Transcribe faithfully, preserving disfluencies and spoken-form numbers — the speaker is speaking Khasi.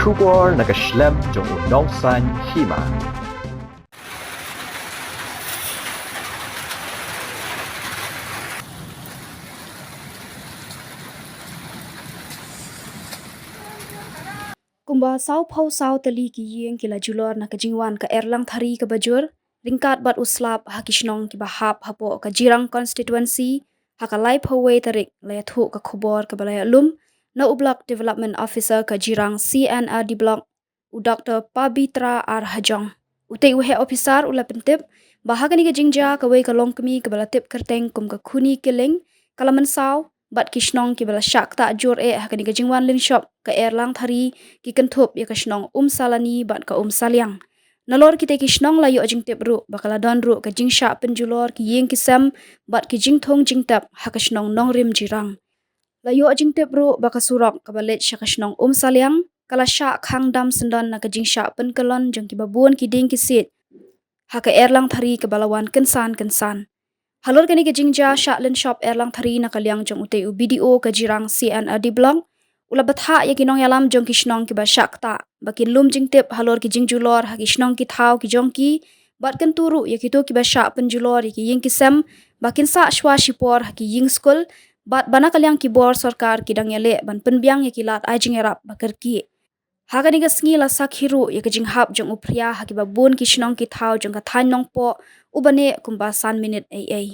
Khubor na ka shlem jong u nongsan hima. Kumba saw phew saw tylli ki ïing ki la julor na ka jingwan ka Erlang Thari kaba jur, ryngkat bad u slap ha ki shnong kiba hap hapoh ka Jirang constituency, ha ka laiphew wei tarik la ïathuh ka khubor kaba la ïalum na u Block Development Officer ka Jirang C and R D Block, u Doktor Pabitra R Hajong. Utei u heh ophisar u la pyntip ba ha kane ka jingjia kawei ka longkmie kaba la tip kyrteng kum ka Khuni Killing ka la mynsaw, bad ki shnong kiba la shah ktah jur eh ha kane ka jingwan lynshop ka Erlang Thari ki kynthup ïa ka shnong Umsalani bad ka Umsaliang. Nalor kitei ki shnong la ïoh jingtip ruh ba ka la don ruh ka jingshah pynjulor ki ïing ki sem bad ki jingthung jingtep ha ka shnong Nongrim Jirang. La ïoh jingtip ruh ba ka surok kaba leit sha ka shnong Umsaliang ka la shah khang dam syndon na ka jingshah pynkyllon jong kiba bun ki dieng ki siej ha ka Erlang Thari kaba la wan kynsan kynsan. Halor kane ka jingjia shah lynshop Erlang Thari na ka liang jong utei u B D O ka Jirang C and R D Block, u la bthah ïa ki nongïalam jong ki shnong kiba shah ktah ba kin lum jingtip halor ki jingjulor ha ki shnong ki thaw ki jong ki, bad kyntu ruh ïa kito kiba shah pynjulor ïa ki ïing ki sem ba kin sah shuwa shipor ha ki ïing skul, bad ba na ka liang ki bor sorkar ki dang ïaleh ban pynbiang ïa ki lad ai jingïarap ba kyrkieh. Ha kane ka sngi la sakhi ruh ïa ka jinghap jong u phria ha kiba bun ki shnong ki thaw jong ka thaiñ Nongpoh, uba neh kumba san minit ei ei.